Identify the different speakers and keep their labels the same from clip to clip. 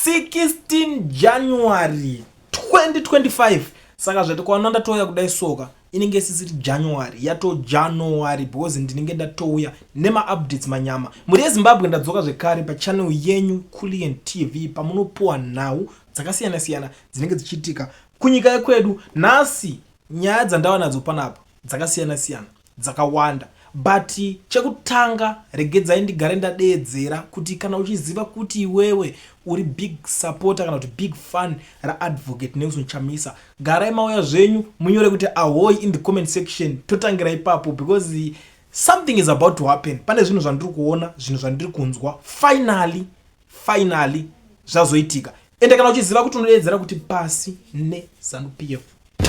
Speaker 1: 16 January 2025. Saka zvati kwaona ndatouya kudai soka inenge isisiri January, yato January, because ndinenge ndatouya nemaupdates manyama. Mhuri yeZimbabwe, ndadzoka zvekare pachannel yenyu Culian TV, pamunopuwa nhau dzakasiyana siyana dzinenge dzichiitika kunyika yekwedu. Nhasi nyaya dzandava nadzo panapa dzakasiyana siyana, dzakawanda, but chekutanga regedzai ndigare ndadeedzera kuti kana uchiziva kuti iwewe uri big supporter kana kuti big fan raAdvocate Nelson Chamisa, garai mauya zvenyu munyore kuti "ahoy" in the comment section. Totangira ipapo because something is about to happen. Pane zvinhu zvandiri kuona, zvinhu zvandiri kunzwa, finally finally zvazoitika. Ende kana uchiziva kuti unodeedzera kuti pasi neZANU PF,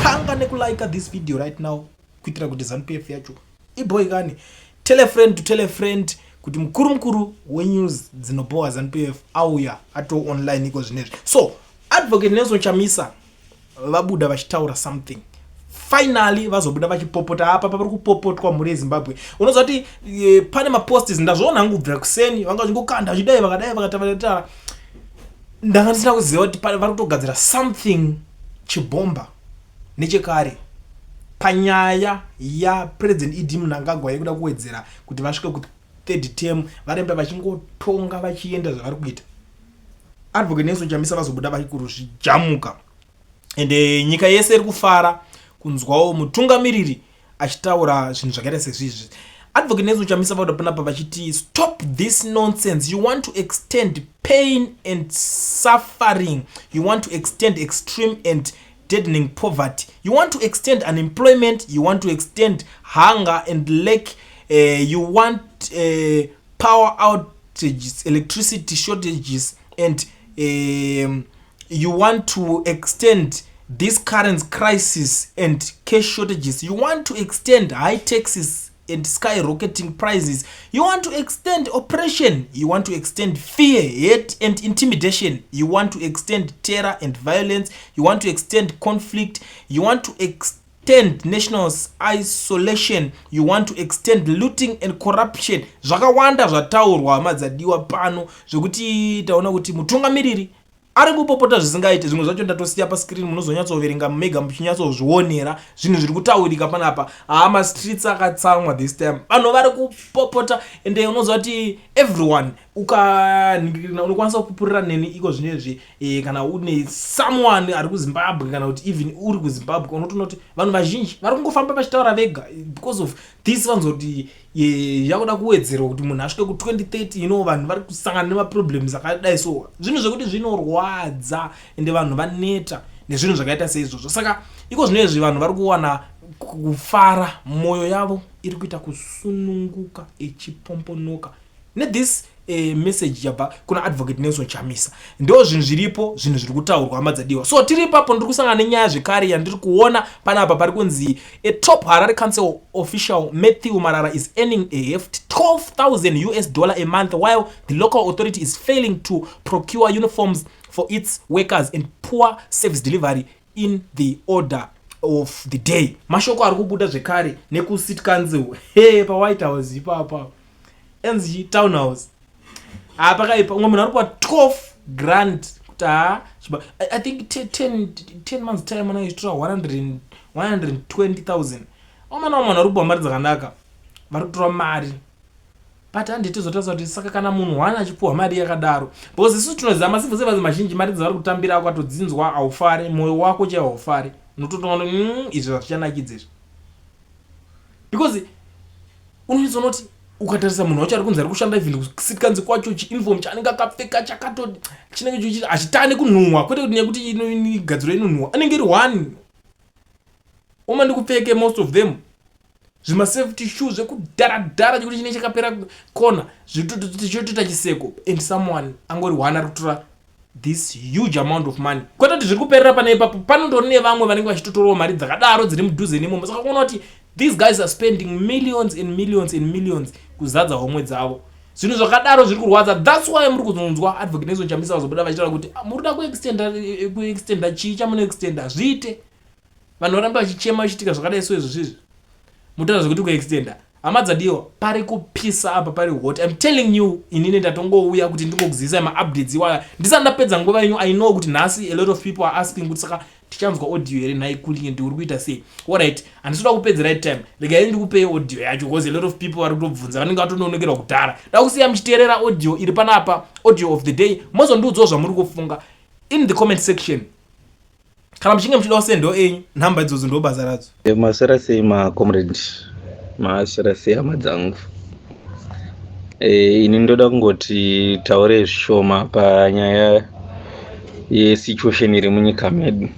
Speaker 1: tanga nekulike this video right now kuitira kuti ZANU PF yacho iboikane. Tell a friend to tell a friend kuti mukuru mukuru wenews dzinoboha ZANU PF auya ato online iko zvinezvi. So Advocate Nelson Chamisa vabuda vachitaura something. Finally vazobuda vachipopota. Apa pari kupopotwa, mhuri yeZimbabwe. Unoziva kuti pane maposts ndazviona hangu kubvira kuseni, vanga vachingokanda vachidai, vakadai, vakatavatara. Ndanga ndisina kuziva kuti vari kutogadzira something chibhomba nechekare panyaya yaPresident ED Mnangagwa yekuda kuwedzera kuti vasvike kuthird term, varembe vachingotonga vachienda zvavari kuita. Advocate Nelson Chamisa vazobuda vachikuruzvijamuka, ende nyika yese iri kufara kunzwawo mutungamiriri achitaura zvinhu zvakaita sezvizvi. Advocate Nelson Chamisa vabuda panapa vachiti, "Stop this nonsense. You want to extend pain and suffering. You want to extend extreme and deadening poverty. You want to extend unemployment. You want to extend hunger and lack. You want power outages, electricity shortages, and you want to extend this current crisis and cash shortages. You want to extend high taxes and skyrocketing prices. You want to extend oppression. You want to extend fear, hate and intimidation. You want to extend terror and violence. You want to extend conflict. You want to extend national isolation. You want to extend looting and corruption." Zvakawanda zvataurwa, hama dzadiwa, pano zvekuti taona kuti mutungamiriri ari kupopota zvisingaiti. Zvimwe zvacho ndatosiya pascreen, munozonyatsoverenga mega muchinyatsozvionera zvinhu zviri kutaurika panapa. Haa, mastreets akatsamwa this time, vanhu vari kupopota. Ende unoziva kuti everyone ukaningirina unokwanisa kupupurira neni iko zvinezvi, kana une someone ari kuZimbabwe kana kuti even uri kuZimbabwe, unotoona kuti vanhu vazhinji vari kungofamba vachitaura vega because of this. Vanzoti yakuda kuwedzerwa kuti munhu asvike ku2030. Vanhu vari kusangana nemaproblems akadai, so zvinhu zvekuti zvinorwadza, ende vanhu vaneta nezvinhu zvakaita seizvozvo. Saka iko zvinezvi vanhu vari kuwana kufara, mwoyo yavo iri kuita kusununguka ichipomponoka nethis message yabva kuna Advocate Nelson Chamisa. Ndo zvinhu zviripo, zvinhu zviri kutaurwa, hama dzadiwa. So tiri ipapo, ndiri kusangana nenyaya zvekare yandiri kuona panapa. Pari kunzi a top Harare Council official, Matthew Marara, is earning a hefty US$12,000 a month while the local authority is failing to procure uniforms for its workers and poor service delivery in the order of the day. Mashoko ari kubuda zvekare nekucity council, he, paWhite House ipapa, enzi Town House. Ha, pakaipa. Umwe munhu ari kupa 12 grand kuti ha, I think 10 months time anenge achitora 120,000. Omana wa munhu ari kupiwa mari dzakanaka, vari kutora mari, but handiti zotarisa kuti saka kana munhu one achipiwa mari yakadaro, because isusu tinoziva macivil servants mazhinji, mari dzavari kutambira ukatodzinzwa haufari, mwoyo wako chaiwo haufari. Unototoona izvi hazvichanakidza izvi, because unozonoti ukatarisa munhu wacho ari kunzi ari kushanda, even kucity council kwacho, chiuniform chaanenge akapfeka chakato chinenge hachitani kunhuhwa, kwete kuti nekuti igadziro inonhuhwa, anenge iri one oma ndikupfeke. Most of them zvimasafety shoe zvekudharadhara chekuti chinenge chakapera kona, chotoita chiseko, and someone angori one ari kutora this huge amount of money. Kwete kuti zviri kuperera pane ipapo, panondori nevamwe vanenge vachitotorawo mari dzakadaro dziri mudhuze nemomo. Saka kuona kuti these guys are spending millions and millions and millions kuzadza homwe dzavo. Zvinhu zvakadaro zviri kurwadza. That's why muri kuzonzwa Advocate Nelson Chamisa vazobuda vachitaura kuti, "Ah, muri kuda kuextenda chii? Chamunoextenda zviite, vanhu varamba vachichema vachiitika zvakadai so izvo zvizvi mutaura zvekuti kuextenda." Hama dzadiwa, pari kupisa apa, pari hot. I'm telling you, inini ndatongouya kuti ndingokuzivisai maupdates iwaya ndisati ndapedza nguva yenyu. I know kuti nhasi a lot of people are asking kuti saka tichanzwa audio here nhai Kulliant, uri kuita sei? Alright, handisi kupedzerai time, regai ndikupei audio yacho because a lot of people vari kutobvunza, vanenge vatononokerwa kudhara. Da kusiya muchiteerera audio iri panapa, audio of the day, mozondiudzawo zvamuri kufunga in the comment section. Kana muchinge muchida kusendawo enyu, nhamba idzodzo ndo basa radzo.
Speaker 2: Maswera sei macomrade? Maswera sei hama dzangu? Ini ndoda kungoti taure zvishoma panyaya yesituation iri munyika medu.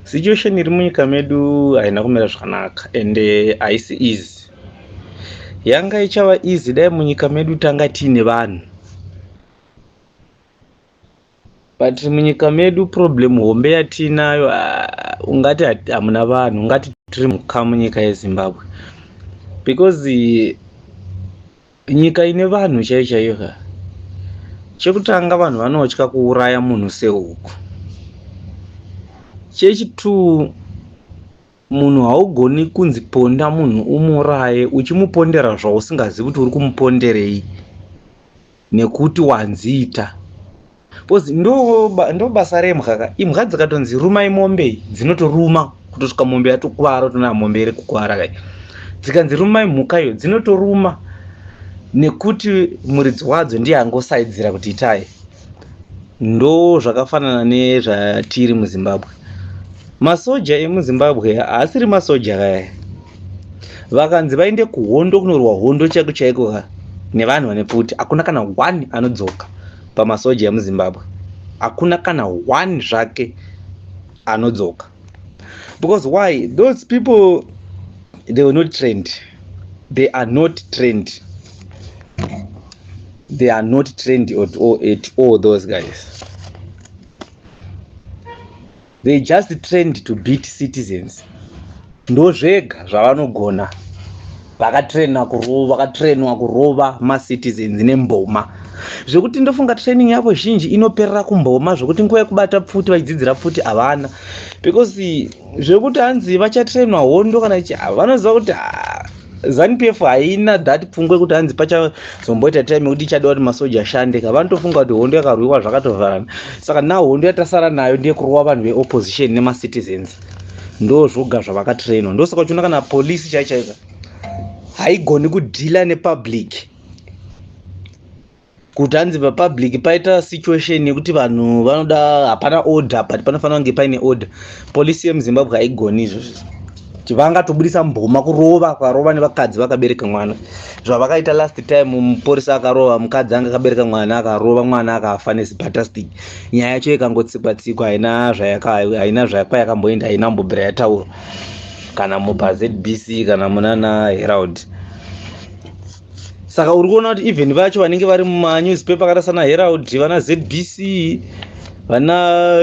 Speaker 2: Situation iri munyika medu haina kumira zvakanaka, ende haisi easy. Yanga ichava easy dai munyika medu tanga tiine vanhu, but munyika medu problem hombe yatiinayo, ungati hamuna vanhu, ungati tiri mhuka munyika yeZimbabwe, because nyika ine vanhu chaiyo chaiyo ka, chekutanga vanhu vanotya kuuraya munhu sehuku. Chechitwo, munhu haugoni kunzi ponda munhu umuraye uchimupondera zvausingazivi kuti uri kumuponderei, nekuti wanziita, because ndo basa rembwa ka. Imbwa dzikatonzi rumai mombe, dzinotoruma kutosvika mombe yatokuvara, tona mombe iri kukuvara kai. Dzikanzi rumai mhuka iyo, dzinotoruma nekuti muridzi wadzo ndiye angosaidzira kuti itai. Ndo zvakafanana nezvatiri muZimbabwe. Masoja emuZimbabwe haasiri masoja kaya. Vakanzi vaende kuhondo, kunorwa hondo chaiko chaiko ka, nevanhu vane pfuti, hakuna kana one anodzoka pamasoja emuZimbabwe. Hakuna kana one zvake anodzoka. Because why? Those people, they were not trained. They are not trained. They are not trained at all, at all. Those guys, they just trained to beat citizens. Ndo zvega zvavanogona. Vakatrainwa kurova, vakatrainwa kurova macitizens nemboma, zvekuti ndofunga training yavo zhinji inoperera kumboma, zvekuti nguva yekubata pfuti vachidzidzira pfuti havana, because zvekuti hanzi vachatrainwa hondo kana ichi, vanoziva kuti ZANU PF haina that pfungwa yekuti hanzi pachazomboita time yekuti ichadiwa kuti masoja ashande ka. Vanotofunga kuti hondo yakarwiwa zvakatovharana. Saka now hondo yatasara nayo ndeyekurova vanhu veopposition nemacitizens. Ndo zvoga zvavakatrainwa. Ndosaka uchiona kana polisi chai chaika haigoni kudeala nepublic, kuti hanzi papublic paita situation yekuti vanhu vanoda, hapana order, but panofanira kunge paine order. Polisi yemuZimbabwe haigoni izvozvo. Vangatobudisa mboma kurova, karova nevakadzi vakabereka mwana, zvavakaita last time. Mupurisa akarova mukadzi anga akabereka mwana, akarova mwana akafa nezibutter stick. Nyaya yacho ikangotsikwa tsikwa, haina zvakwayakamboenda, haina kumbobvira yataurwa kana mupaZBC kana munana Herald. Saka uri kuona kuti even vacho vanenge vari mumanewspaper akaita sana Herald, vana ZBC, vana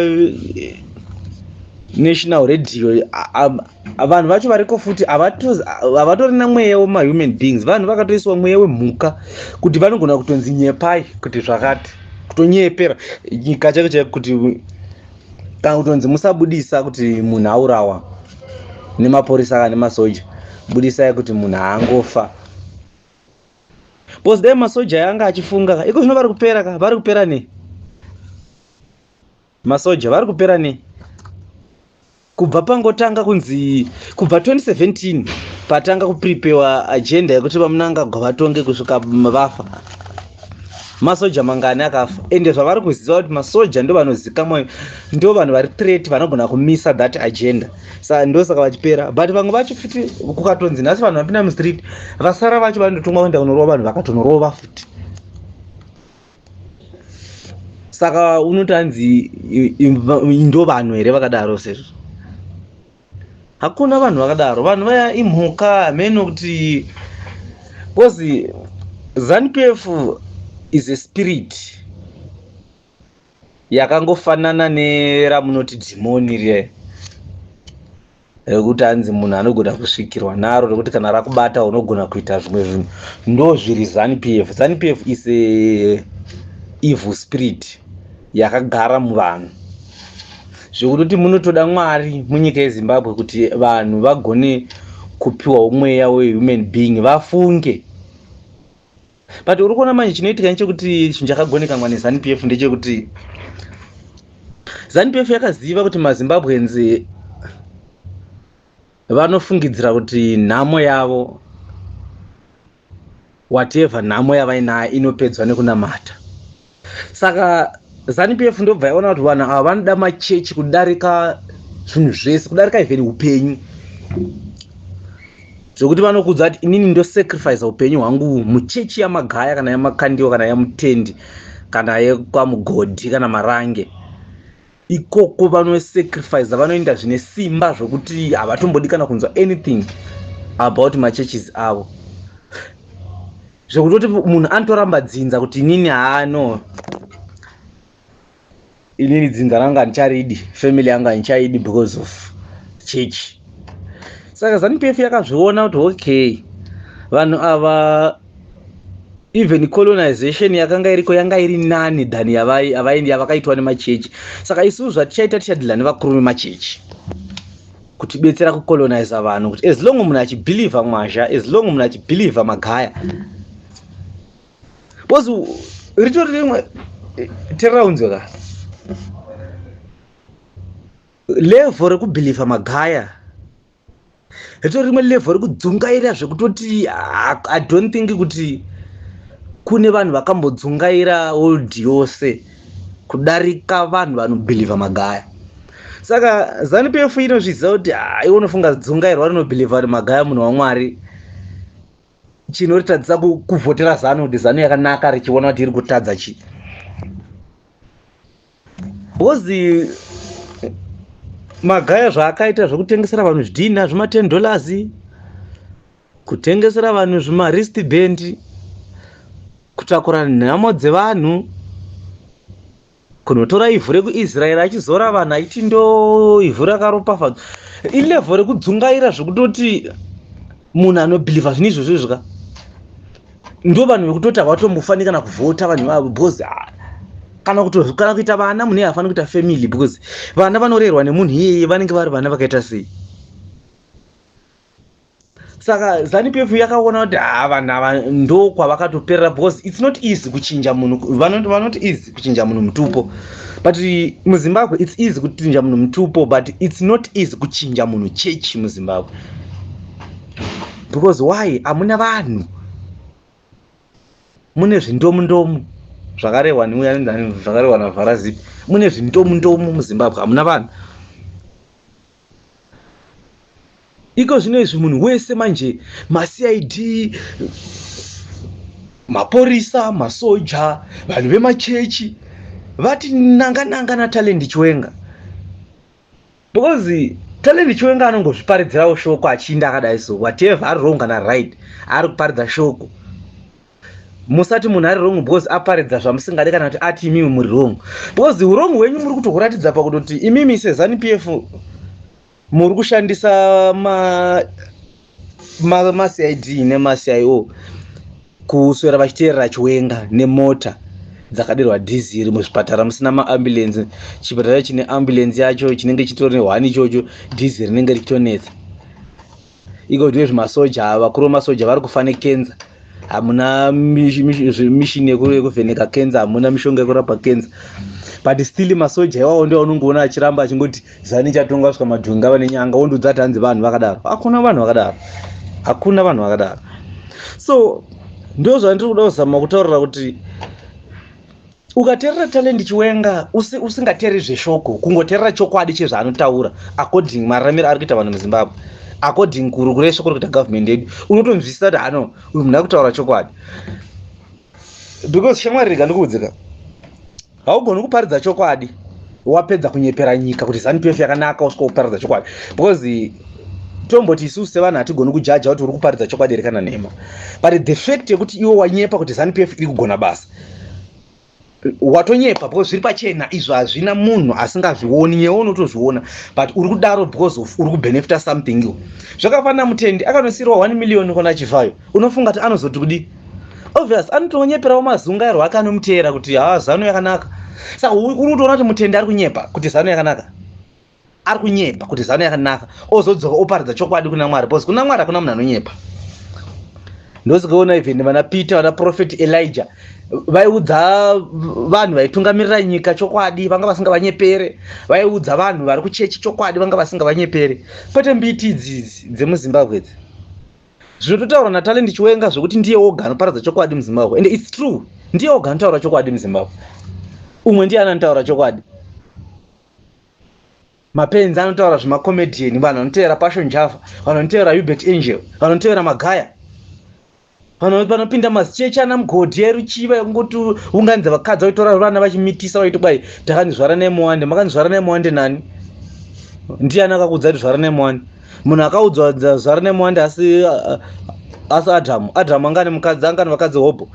Speaker 2: National Radio, vanhu vacho variko futi havatorina mweya wemahuman beings. Vanhu vakatoiswa mweya wemhuka, kuti vanogona kutonzi nyepai kuti zvakati, kutonyepera nyika chaiko chaiko, kuti kana kutonzi musabudisa kuti munhu aurawa nemapurisa kana nemasoja, budisai kuti munhu haangofa, because dai masoja anga achifunga ka, iko zvino vari kupera ka. Vari kupera nei masoja? Vari kupera nei? Kubva pangotanga kunzi, kubva 2017 patanga kupreparewa agenda yekuti vaMnangagwa vatonge kusvika vafa, masoja mangani akafa? Ende zvavari kuziva kuti masoja ndo vanozikamwa, ndo vanhu vari threat, vanogona kumisa that agenda. Saka ndosaka vachipera. But vamwe vacho futi, kukatonzi nhasi vanhu vapinda mustreet, vasara vacho vanototumwa kuenda kunorova vanhu, vakatonorova futi. Saka unoti hanzi ndo vanhu here vakadaro? Sezvo hakuna vanhu vakadaro. Vanhu vaya imhuka, hameno kuti, because ZANU PF is a spirit yakangofanana neramunoti dhimoni riya, rekuti hanzi munhu anogona kusvikirwa naro, rekuti kana rakubata unogona kuita zvimwe zvinhu. Ndo zviri ZANU PF. ZANU PF is a evil spirit yakagara muvanhu, zvekutoti munotoda Mwari munyika yeZimbabwe kuti vanhu vagone. Kupiwawo mweya wehuman being vafunge. But uri kuona manje chinoitika ndechekuti chinhu chakagonekanwa neZanu PF ndechekuti Zanu PF yakaziva kuti maZimbabweans vanofungidzira kuti nhamo yavo, whatever nhamo yavainayo, inopedzwa nekunamata. Saka Zanu PF ndobva yaona kuti vanhu ava vanoda machechi kudarika zvinhu zvese, kudarika even upenyu, zvokuti vanokudza kuti inini ndosacrifice upenyu hwangu muchechi yaMagaya kana yaMakandiwa kana yaMutendi kana yekwaMugodhi kana Marange. Ikoko vanosacrifice, vanoenda zvine simba zvokuti havatombodi kana kunzwa anything about machurches avo, zvekutoti munhu anotoramba dzinza kuti inini haano, inini dzinza rangu handicharidi, family yangu handichaidi because of church. Saka Zanu PF yakazviona kuti okay, vanhu ava, even colonization yakanga iriko yanga iri nani than yavakaitwa nemachechi. Saka isusu zvatichaita, tichadhila nevakuru vemachechi kutibetsera kucoloniza vanhu, kuti as long munhu achibhilivha Mwazha, as long munhu achibhilivha Magaya, because ritori rimwe tereraunzwe ka level rekubhilivha Magaya, ritori rimwe level rekudzungaira zvekutoti I don't think kuti kune vanhu vakambodzungaira world yose kudarika vanhu vanobhilivha Magaya. Saka Zanu PF inozviziva kuti iwe unofunga dzungairwa rinobhilivha kuti Magaya munhu waMwari chinoritadzisa kuvhotera Zanu kuti Zanu yakanaka, richiona kuti iri kutadza chii? Because Magaya zvaakaita zvekutengesera vanhu zvidhina zvima10 dollars, kutengesera vanhu zvimawristband, kutakura nhamo dzevanhu, kunotora ivhu rekuIsraeri achizora vanhu achiti ndo ivhu rakaropafadzwa, ilevel rekudzungaira zvekutoti munhu anobhilivha zvinhu izvozvo izvo ndo vanhu vekutoti havatombofaniri kana kuvhota vanhu ivavo, because ah, kana kuto kana kuita vana, munhu iye haafaniri kuita family, because vana vanorerwa nemunhu iyeye vanenge vari vana vakaita sei? Saka Zanu PF yakaona kuti ha, vanhu ava ndo kwavakatoperera, because it's not easy kuchinja munhu. Vanoti easy kuchinja munhu mutupo, but muZimbabwe it's easy kuchinja munhu mutupo, but it's not easy kuchinja munhu chechi muZimbabwe. Because why? Hamuna vanhu, mune zvindomundomu zvakarehwa neuya, zvakarehwa naVharazipi. Mune zvindomundomu muZimbabwe, hamuna vanhu. Iko zvino izvi munhu wese manje, maCID, maporisa, masoja, vanhu vemachechi vati nanga nanga naTalent Chiwenga, because Talent Chiwenga anongozviparidzirawo shoko achiinda akadai. So whatever ari wrong kana right, ari kuparidza shoko. Musati munhu ari wrong because aparidza zvamusingadi kana kuti ati imimi muri wrong, because urong hwenyu muri kutohuratidza pakutoti imimi seZanu PF muri kushandisa maCID nemaCIO kuswera vachiteerera Chiwenga nemota dzakadirwa dhiziri, muzvipatara musina maambulensi. Chipatara chine ambulensi yacho chinenge chitori nehwani ichocho, dhiziri rinenge richitonetsa. Iko ndizvo masoja, vakuru vemasoja vari kufa nekenza, hamuna mishini yekuvheneka kenza, hamuna mishonga yekurapa kenza, but still masoja iwawo ndio unongoona achiramba achingoti Zanu ichatonga kusvika madhongi ava nenyanga. Wondoudza kuti hanzi vanhu vakadaro. Hakuna vanhu vakadaro, hakuna vanhu vakadaro. So ndo zvandiri kuda kuzama kutaurira kuti ukateerera Talent Chiwenga usingateereri zveshoko, kungoteerera chokwadi chezvaanotaura according mararamiro ari kuita vanhu muZimbabwe, according kuresva kuri kuita government yedu, unotonzwisisa kuti hano uyu munhu ari kutaura chokwadi. Because shamwari, rega ndikuudzika, haugoni kuparidza chokwadi wapedza kunyepera nyika kuti Zanu PF yakanaka, usvika kuparidza chokwadi, because tomboti isusu sevanhu hatigoni kujaja kuti uri kuparidza chokwadi here kana nhema. But the fact yekuti iwe wanyepa kuti Zanu PF iri kugona basa, watonyepa, because zviri pachena izvo, hazvina munhu asingazvioni, nyewe unotozviona, but uri kudaro because of uri kubenefita something iwo. Zvakafanana Mutendi akanosiyirwa 1 million kona Chivhayo, unofunga kuti anozoti kudi? Obvious anotonyeperawo mazungairwo ake anomuteera kuti ha, Zanu yakanaka. Saka uri kutoona kuti Mutendi ari kunyepa kuti Zanu yakanaka. ari kunyepa kuti Zanu yakanaka, ozodzoka oparidza chokwadi kuna Mwari, because kuna Mwari hakuna munhu anonyepa. Ndosikaona even vana Peter, vana Prophet Elijah vaiudza vanhu vaitungamirira nyika chokwadi, vanga vasingavanyepere. Vaiudza vanhu vari kuchechi chokwadi, vanga vasingavanyepere, kwete mbiti idzi dzemuZimbabwe idzi. Zvinototaurwa naTalent Chiwenga zvekuti ndiye woga anoparadza chokwadi muZimbabwe, and it's true, ndiye woga anotaura chokwadi muZimbabwe. Umwe ndiye anotaura chokwadi? Mapenzi anotaura zvemacomedian, vanhu vanoteera Passion Java, vanhu vanoteera Hubert Angel, vanhu vanoteera Magaya, vanhu vanopinda mazichechi ana mugodhi eruchiva ekungoti unganidza vakadzi vaitora vana vachimitisa, vaiti kwai takanzvara nemuwande. Makanzvara nemuwande nani? Ndiani akakudza kuti zvara nemuwande? Munhu akaudzwa zvara nemuwande asi Adhamu. Adhamu anga ane mukadzi, anga ane vakadzi hobho.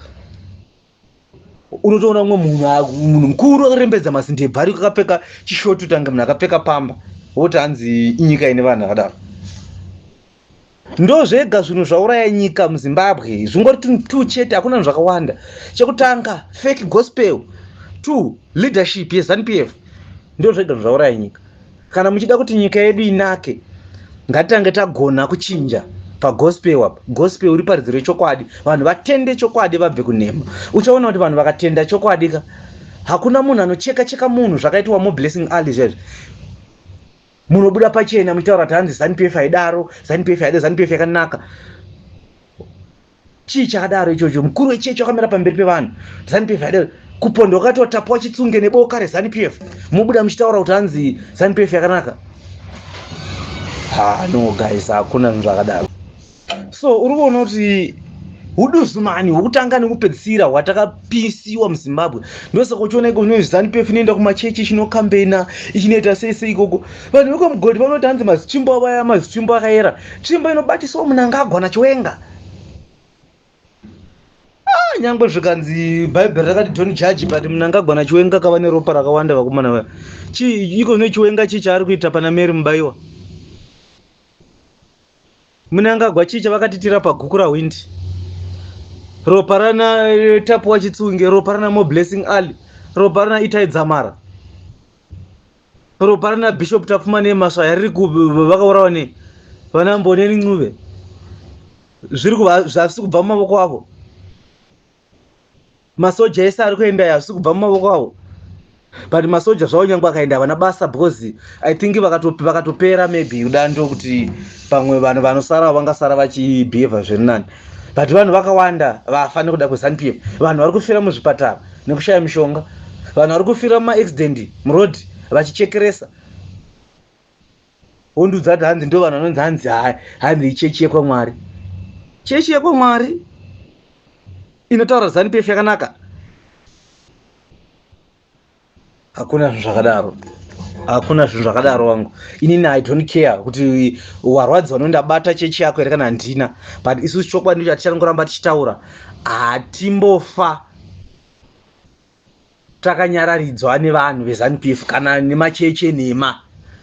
Speaker 2: Unotoona umwe munhu mukuru akarembedza mazindebvu ariko, akapfeka chishoti tange munhu akapfeka pamba, woti hanzi inyika ine vanhu vakadaro. Ndo zvega zvinhu zvauraya nyika muZimbabwe, zvingori two chete, hakuna zvinhu zvakawanda. Chekutanga, fake gospel. Two, leadership yeZANU PF. Ndo zvega zvinhu zvauraya nyika. Kana muchida kuti nyika yedu inake, ngatitange tagona kuchinja pagospel apa. Gospel uri paridziro yechokwadi, vanhu vatende chokwadi, vabve kunhema. Uchaona kuti vanhu vakatenda chokwadi ka, hakuna munhu anocheka cheka munhu zvakaitwa moBlessing Ali zvezvi. Munobuda pachena muchitaura kuti hanzi ZANU PF haidaro, ZANU PF haida, ZANU PF yakanaka. Chii chakadaro ichocho? Mukuru wechechi wakamira pamberi pevanhu, ZANU PF haidaro. Kupondwa kwakaitwa Tapuwa Chitsunge neboka reZANU PF, mubuda muchitaura kuti hanzi ZANU PF yakanaka. Ha, no guys, hakuna zvinhu zvakadaro. So uri kuona kuti huduzumani hwekutanga nekupedzisira hwatakapisiwa muZimbabwe. Ndosaka uchiona iko zvino ZANU PF inoenda kumachechi, ichinokambena, ichinoita sei sei ikoko. Vanhu vekwamugodi vanoti hanzi mazitsvimbo avo aya mazitsvimbo akayera, tsvimbo inobatiswa Munangagwa naChiwenga. Ah, nyangwe zvikanzi Bhaibheri rakati don't judge, but Munangagwa naChiwenga kava neropa rakawanda vakomana vaya. Chii iko zvino Chiwenga? Chii chaari kuita pana Mary Mubaiwa? Munangagwa chii chavakatitira paguku rahwindi? Ropa rana Tapuwa Chitsunge, ropa rana Moblessing Ali, ropa rana Itai Dzamara, ropa rana Bishop Tapfumane Masvaya riri vakaurawa nei? Vana Mboneni Ncube zviri zvasi kubva mumavoko avo. Masoja ese ari kuenda hazvisi kubva mumavoko avo, but masoja zvavo nyange akaenda havana basa, because I think vakatopera maybe kuda ndokuti pamwe vanhu vanosara vangasara vachibehava zviri nani. But vanhu vakawanda vafa nekuda kweZANU PF. Vanhu vari kufira muzvipatara nekushaya mishonga, vanhu vari kufira mumaaccident muroad vachichekeresa. Wondiudza kuti hanzi ndo vanhu vanonzi hanzi hanzi ichechi yekwaMwari. Chechi yekwaMwari inotaura ZANU PF yakanaka? Hakuna zvinhu zvakadaro, hakuna zvinhu zvakadaro wangu. Inini I don't care kuti warwadziwa nondabata chechi yako here kana handina, but isusu chokwadi ndicho hatichanongoramba tichitaura. Hatimbofa takanyararidzwa nevanhu veZANU PF kana nemachechi enhema.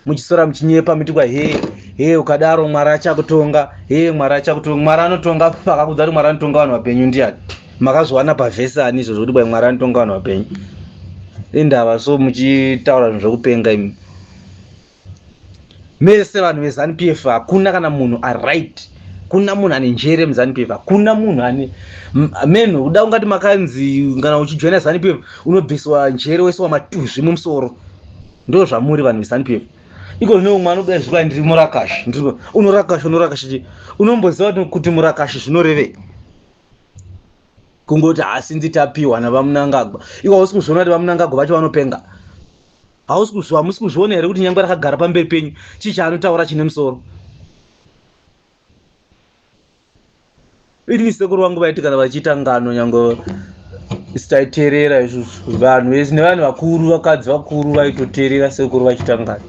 Speaker 2: Muchisora muchinyepa muti kwa he he, ukadaro Mwari achakutonga, he Mwari achakutonga. Mwari anotonga, akakudza kuti Mwari anotonga vanhu vapenyu ndiani? Makazviwana pavhesi ani izvozvo kuti kwai Mwari anotonga vanhu vapenyu? Indava so muchitaura zvinhu zvekupenga imi mese vanhu veZANU PF? Hakuna kana munhu aright, kuna munhu ane njere muZANU PF, hakuna munhu ane menhu. Kuda ungati makanzi kana uchijoina ZANU PF unobviswa njere, woiswa matuzvi mumusoro. Ndo zvamuri vanhu veZANU PF. Iko zvino umwe anobuda zvikwa ndiri murakashi, ndiri unorakashi, unorakashi. Unomboziva kuti murakashi zvinorevei? Kungoti hasinzi tapiwa navaMunangagwa. Iko hausi kuzviona kuti vaMunangagwa vacho vanopenga? Hausi kuzviwa? Hamusi kuzviona here kuti nyange rakagara pamberi penyu, chii chaanotaura chine musoro? Ini sekuru vangu vaiti kana vachiita ngano, nyange taiteerera isusu vanhu vese nevanhu vakuru, vakadzi vakuru vaitoteerera sekuru vachiita ngano.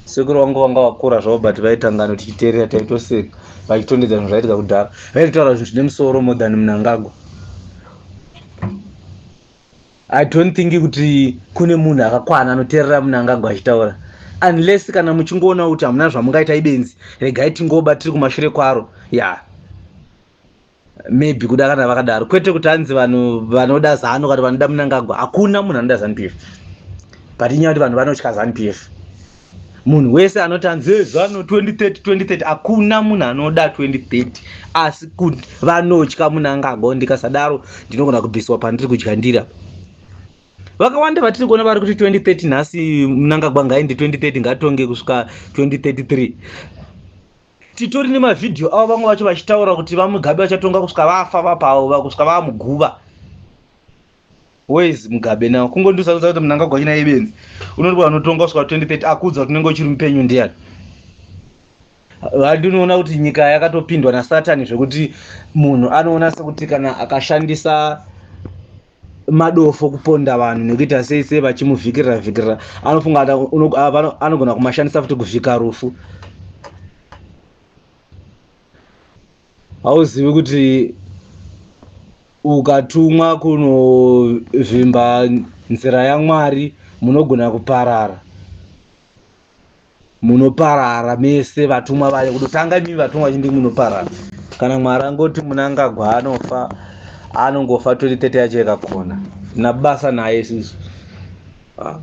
Speaker 2: Sekuru vangu vanga vakura zvavo, but vaita ngano tichiteerera, taitoseka vachitondedza zvinhu zvaitika kudhara. Vaitotaura zvinhu zvine musoro more than Munangagwa. I don't think kuti kune munhu akakwana anoteerera Munangagwa achitaura, unless kana muchingoona kuti hamuna zvamungaita, ibenzi, regai tingoba tiri kumashure kwaro. Ya yeah. Maybe kuda kana vakadaro, kwete kuti hanzi vanhu vanoda ZANU kana vanoda Munangagwa. Hakuna munhu anoda ZANU PF, but inyaya kuti vanhu vanotya ZANU PF. Munhu wese anoti anzi zano 2030 2030, hakuna munhu anoda 2030, asi kuti vanotya Munangagwa. Ndikasadaro ndinogona kubviswa pandiri kudya ndiri apa. Vakawanda vatiri kuona vari kuti 2030 nhasi Munangagwa ngaende 2030, ngatonge kusvika 2033. Titori nemavhidhiyo avo, vamwe vacho vachitaura kuti vaMugabe vachatonga kusvika vafa, vapavo kusvika vamuguva. Where is Mugabe now? Kungondisaudza kuti Munangagwa china ibenzi, unoti vanotonga kusvika 2030, akuudza kuti unenge uchiri mupenyu ndiani? Vandinoona kuti nyika yakatopindwa nasatani, zvekuti munhu anoona sekuti kana akashandisa madofo kuponda vanhu nekuita sei sei, vachimuvhikirira vhikirira, anofunga anogona kumashandisa futi kuvhika rufu. Hauzivi kuti ukatumwa kunovhimba nzira yaMwari munogona kuparara, munoparara mese vatumwa vayo. Kutotanga imi vatumwa vachindi munoparara. Kana Mwari angoti Munangagwa anofa, anongofa. 2030 yacho yakakona nabasa naye isusu. Ah.